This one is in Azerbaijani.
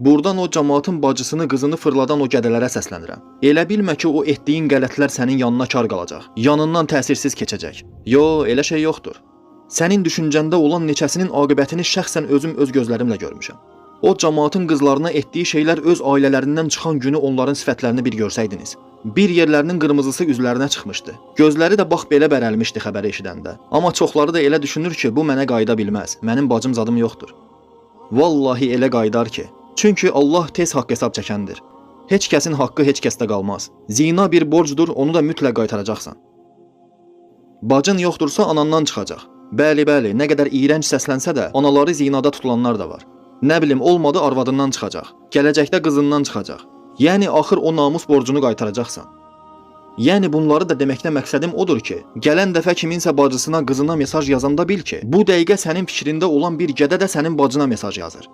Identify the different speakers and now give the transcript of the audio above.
Speaker 1: Burdan o camaatın bacısını, qızını fırladan o gədələrə səslənirəm. Elə bilmə ki, o etdiyin qələtlər sənin yanına kar qalacaq. Yanından təsirsiz keçəcək. Yo, elə şey yoxdur. Sənin düşüncəndə olan neçəsinin aqibətini şəxsən özüm öz gözlərimlə görmüşəm. O camaatın qızlarına etdiyi şeylər öz ailələrindən çıxan günü onların sifətlərini bir görsəydiniz. Bir yerlərinin qırmızısı üzlərinə çıxmışdı. Gözləri də bax belə bərəlmişdi xəbəri eşidəndə. Amma çoxları da elə düşünür ki, bu mənə qayıda bilməz. Mənim bacım zadım yoxdur. Vallahi elə qayıdar ki. Çünki Allah tez haqq hesab çəkəndir. Heç kəsin haqqı heç kəsdə qalmaz. Zina bir borcdur, onu da mütləq qaytaracaqsan. Bacın yoxdursa anandan çıxacaq. Bəli, bəli, nə qədər iyrənc səslənsə də, anaları zinada tutulanlar da var. Nə bilim, olmadı arvadından çıxacaq. Gələcəkdə qızından çıxacaq. Yəni axır o namus borcunu qaytaracaqsan. Yəni bunları da deməkdə məqsədim odur ki, gələn dəfə kiminsə bacısına, qızına mesaj yazanda bil ki, bu dəqiqə sənin fikrində olan bir gədə də sənin bacına mesaj yazır.